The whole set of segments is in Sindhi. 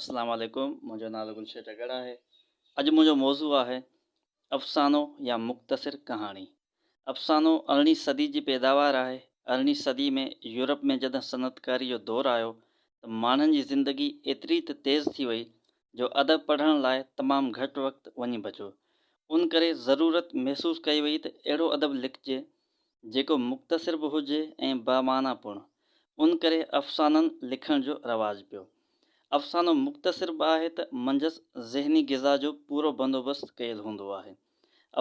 اسلام عليڪم منهنجو نالو گلشير ٽڳڙ آهي اڄ منهنجو موضوع آهي افسانو يا مختصر ڪهاڻي افسانو ارڙهين صدي جي پيداوار آهي ارڙهين صدي ۾ يورپ ۾ جڏهن صنعتڪاري جو دور آيو ته ماڻهن جي زندگي ايتري ته تيز ٿي وئي جو ادب پڙهڻ لاء تمام گهٽ وقت وڃي بچيو ان ڪري ضرورت محسوس ڪئي وئي ته اهڙو ادب لکجي جيڪو مختصر به هجي ۽ بامعنيٰ پڻ. ان ڪري افسانن لکڻ جو رواج پيو. افسانو مختصر به آهي ته منجهس ذهني غذا جو پورو بندوبست ڪيل هوندو آهي.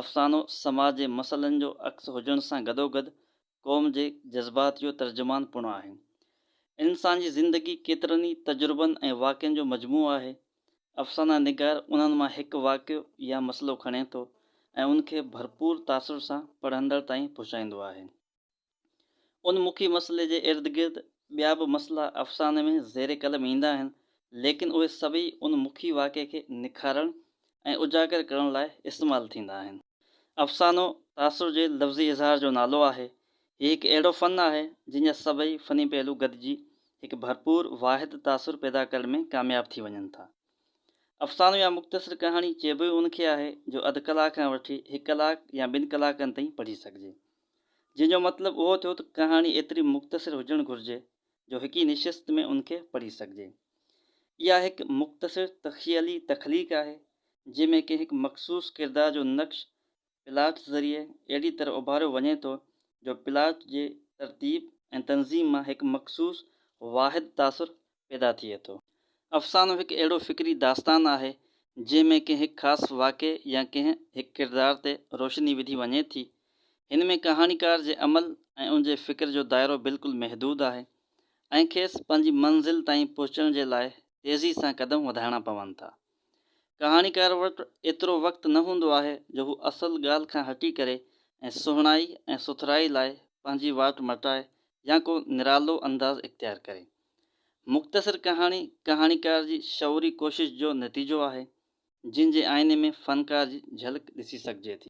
افسانو سماج جي مسئلن جو عڪس هجڻ سان گڏوگڏ قوم جي جذبات جو ترجمان پڻ آهي. انسان جي زندگي ڪيترن ئي تجربن ۽ واقعن جو مجموعو آهي. افسانه نگار انهن مان هڪ واقعو يا مسئلو کڻي ٿو ۽ ان کي ڀرپور تاثر سان پڙهندڙ تائين پهچائيندو آهي. ان مکي مسئلي جي اردگرد ٻيا به مسئلا افساني ۾ زير قلم ايندا آهن، ليڪن اهي سڀئي ان مکي واقعي کي نکارڻ ۽ اجاگر ڪرڻ لاء استعمال ٿيندا آهن. افسانو تاثر جي لفظي اظهار جو نالو آهي. هي هڪ اهڙو فن آهي، جنهن جا سڀئي فني پهلو گڏجي هڪ ڀرپور واحد تاثر پيدا ڪرڻ ۾ ڪامياب ٿي وڃن ٿا. افسانو يا مختصر ڪهاڻي چئبو ئي ان کي آهي، جو اڌ ڪلاڪ کان وٺي هڪ ڪلاڪ يا ٻن ڪلاڪن تائين پڙهي سگهجي. جنهن جو مطلب اهو ٿيو ته ڪهاڻي ايتري مختصر هجڻ گهرجي، جو هڪ ئي نشست ۾ ان کي پڙهي سگهجي. اها هڪ مختصر تخيلي تخليق آهي، جنهن ۾ ڪنهن هڪ مخصوص ڪردار جو نقش پلاٽ ذريعي اهڙي طرح اڀاريو وڃي ٿو جو پلاٽ جي ترتيب ۽ تنظيم مان هڪ مخصوص واحد تاثر پيدا ٿئي ٿو. افسانو هڪ اهڙو فڪري داستان آهي، جنهن ۾ ڪنهن هڪ خاص واقعي يا ڪنهن هڪ ڪردار تي روشني وڌي وڃي ٿي. هن ۾ ڪهاڻيڪار جي عمل ۽ ان جي فڪر جو دائرو بلڪل محدود آهي ۽ کيس پنهنجي منزل تائين پهچڻ جي لاء تيزي سان قدم وڌائڻا پون ٿا. ڪهاڻيڪار وٽ ايترو وقت نه هوندو آهي جو هو اصل ڳالهه کان هٽي ڪري ۽ سهڻائي ۽ سٿرائي لاء پنهنجي واٽ مٽائي يا ڪو نرالو انداز اختيار ڪري. مختصر ڪهاڻي ڪهاڻيڪار جي شعوري ڪوشش جو نتيجو آهي، جنهن جي آئيني ۾ فنڪار جي جهلڪ ڏسي سگهجي ٿي.